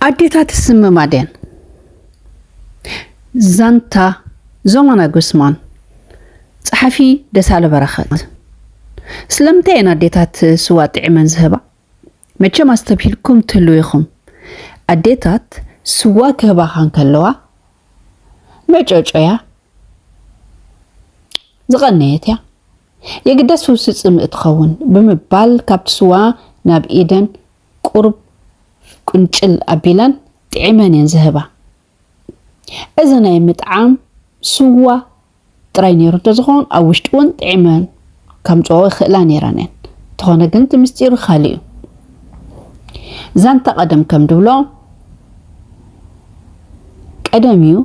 ኣዴታት ስምማ ድየን? ዛንታ ዞማና ጉስማን። ጸሓፊ ደሳለ በረኸት። ስለምንታይ እየን ኣዴታት ስዋ ጥዒመን ዝህባ? መቸም ኣስተብሂልኩም ትህልዉ ኢኹም። ኣዴታት ስዋ ክህባኻ እንከለዋ መጨጨያ ዝቐነየት እያ። የግዳስ ፍውሲ ጽምእ ትኸውን ብምባል ካብቲ ስዋ ናብ ኢደን ቁሩብ ቁንጭል ኣቢለን ጥዒመን እየን ዝህባ። እዚ ናይ ምጥዓም ስዋ ጥራይ ነይሩ እንተዝኸውን ኣብ ውሽጢ እውን ጥዒመን ከምፅኦ ይኽእላ ነይረን እየን። እንተኾነ ግን እቲ ምስጢር ካልእ እዩ። ዛንታ ቀደም ከም ድብሎ ቀደም እዩ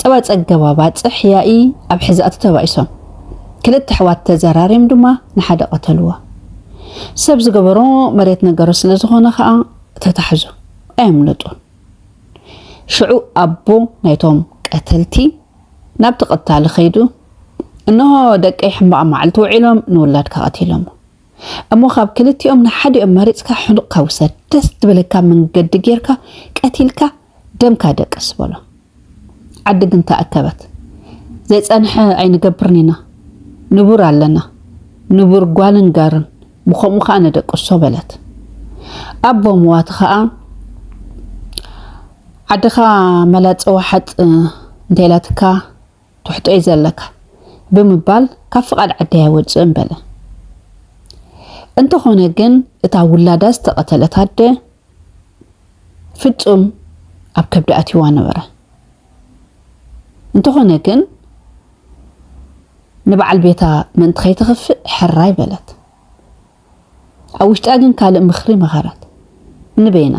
ጸባ ጸገባ ባጽሕ ያኢ ኣብ ሕዛእቲ ተባኢሶም ክልተ ኣሕዋት ተዘራርዮም ድማ ንሓደ ቀተልዎ። ሰብ ዝገበሮ መሬት ነገሮ ስለ ዝኾነ ኸኣ ተታሕዙ ኣየምለጡን። ሽዑ ኣቦ ናይቶም ቀተልቲ ናብቲ ቀታሊ ኸይዱ እንሆ ደቀይ ሕማቕ መዓልቲ ውዒሎም ንውላድካ ቀቲሎሞ። እሞ ካብ ክልቲኦም ንሓዲኦም መሪጽካ ሕኑቕካ ውሰድ። ደስ ዝበለካ መንገዲ ጌርካ ቀቲልካ ደምካ ደቅስ በሎ። ዓዲ ግን ተኣከበት። ዘይጸንሐ ኣይንገብርን ኢና። ንቡር ኣለና። ንቡር ጓልን ጋርን ብኸምኡ ኸኣ ነደቅሶ በለት። ኣቦ ምዋቲ ኸኣ ዓድኻ መላጸ ዋሓጥ እንተ ኢላትካ ትሕጦ እዩ ዘለካ ብምባል ካብ ፍቓድ ዓደይ ኣይወጽእን በለ። እንተኾነ ግን እታ ውላዳ ዝተቐተለት ኣደ ፍጹም ኣብ ከብዲ ኣትይዋ ነበረ። እንተኾነ ግን ንበዓል ቤታ ምእንቲ ከይተኽፍእ ሕራይ በለት። ኣብ ውሽጣ ግን ካልእ ምኽሪ መኸረት። ንበይና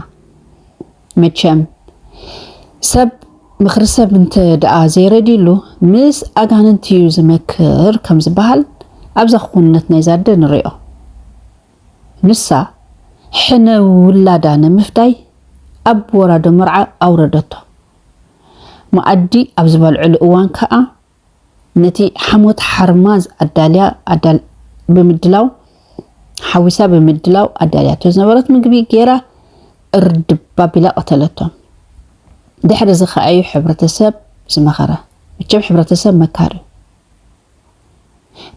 መቸም ሰብ ምኽሪ ሰብ እንተ ደኣ ዘይረድዩሉ ምስ ኣጋንንቲ እዩ ዝመክር ከም ዝበሃል ኣብዛ ክውንነት ናይዛ ኣደ ንርእዮ። ንሳ ሕነ ውላዳ ንምፍዳይ ኣብ ወራዶ መርዓ ኣውረደቶ። መኣዲ ኣብ ዝበልዕሉ እዋን ከኣ ነቲ ሓሞት ሓርማዝ ኣዳልያ ኣዳል ብምድላው ሓዊሳ ብምድላው ኣዳልያቶ ዝነበረት ምግቢ ጌራ እርድብ ኣቢላ ቀተለቶም። ድሕሪ እዚ ከኣ እዩ ሕብረተሰብ ዝመኸረ። መቸም ሕብረተሰብ መካሪ እዩ።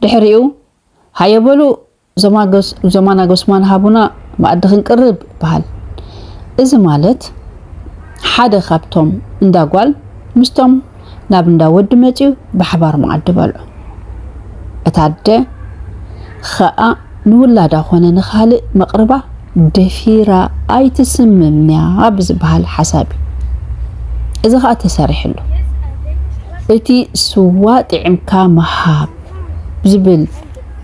ድሕሪኡ ሃየ በሉ ዞማና ጎስማን ሃቡና መኣዲ ክንቅርብ ይበሃል። እዚ ማለት ሓደ ካብቶም እንዳ ጓል ምስቶም ናብ እንዳ ወዲ መጺኡ ብሓባር መኣዲ በልዑ። እታ ኣደ ኸኣ ንውላዳ ኾነ ንኻልእ መቕርባ ደፊራ ኣይትስምምንያ ብዝበሃል ሓሳብ እዩ። እዚ ኸኣ ተሰሪሕሉ። እቲ ስዋ ጥዕምካ ምሃብ ዝብል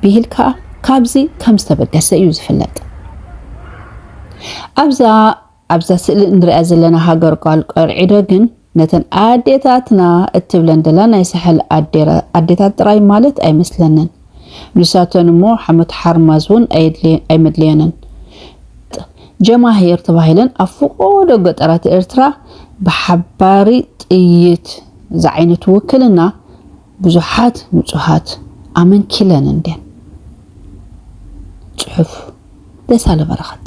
ብሂል ከኣ ካብዚ ከም ዝተበገሰ እዩ ዝፍለጥ። ኣብዛ ኣብዛ ስእሊ እንሪኣ ዘለና ሃገር ጓል ቆርዒዶ ግን ነተን ኣዴታትና እትብለን ደላ ናይ ሳሕል ኣዴታት ጥራይ ማለት ኣይመስለንን። ንሳተን እሞ ሓመት ሓርማዝ እውን ኣይመድልየንን። ጀማሂር ተባሂለን ኣብ ፍቆዶ ገጠራት ኤርትራ ብሓባሪ ጥይት ዝዓይነቱ ውክልና ብዙሓት ንጹሃት ኣመንኪለን እንድየን። ጽሑፍ ደሳለ በረኸት።